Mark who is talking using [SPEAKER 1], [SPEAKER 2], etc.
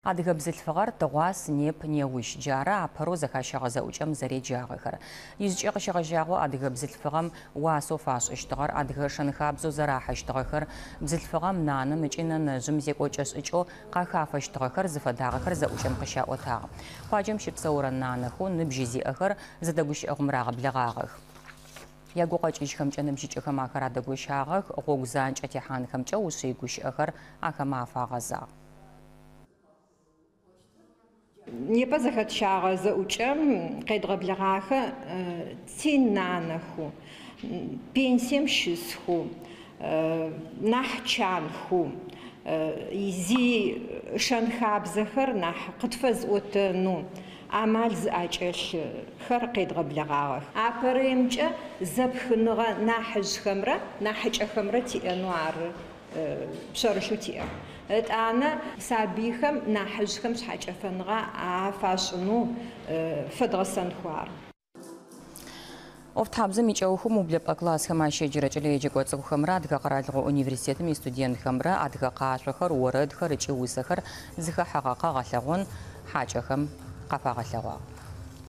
[SPEAKER 1] Адыгэ бзылъфыгъэр тыгъуас, неп, неущ. Джары апэрэу зэхащэгъэ зэӏукӏэм зэреджагъэхэр. Ижъыкӏэ къыщегъэжьагъэу адыгэ бзылъфыгъэм уасэу фашӏыщтыгъэр, адыгэ шэн-хабзэу зэрахьэщтыгъэхэр, бзылъфыгъэм, нанэм ыкӏи нэнэжъым зекӏокӏэ-шӏыкӏэу къахафэщтыгъэхэр зыфэдагъэхэр зэӏукӏэм къыщаӏотагъ. Къуаджэм щыпсэурэ нанэхэу ныбжь зиӏэхэр зэдэгущыӏэгъум рагъэблэгъагъэх. Ягукъэкӏыжьхэмкӏэ ныбжьыкӏэхэм ахэр адэгощагъэх, гъогу занкӏэ техьанхэмкӏэ ушъый гущыӏэхэр ахэмэ афагъэзагъ.
[SPEAKER 2] Непэ зэхэтщагъэ зэӏукӏэм къедгъэблэгъахэ тинанэхэу, пенсием щысхэу, нахь чанхэу, зи шэн-хабзэхэр нахь къытфэзыӏотэнэу амал зыӏэкӏэлъхэр къедгъэблэгъагъэх. Апэрэмкӏэ зэпхыныгъэ нахьыжъхэмрэ нахьыкӏэхэмрэ тиӏэнэу ары пшъэрылъэу тиӏэр. Ытӏанэ сабыйхэм нахьыжъхэм шъхьэкӏэфэныгъэ афашӏынэу фэдгъэсэнхэу ары.
[SPEAKER 1] ӏофтхьабзэм икӏэухым ублэпӏэ классхэм ащеджэрэ кӏэлэеджэкӏо цӏыкӏухэмрэ Адыгэ къэралыгъо университетым истудентхэмрэ адыгэ къашъохэр, орэдхэр ыкӏи усэхэр зыхэхьэгъэ къэгъэлъэгъон хьакӏэхэм къафагъэлъэгъуагъ.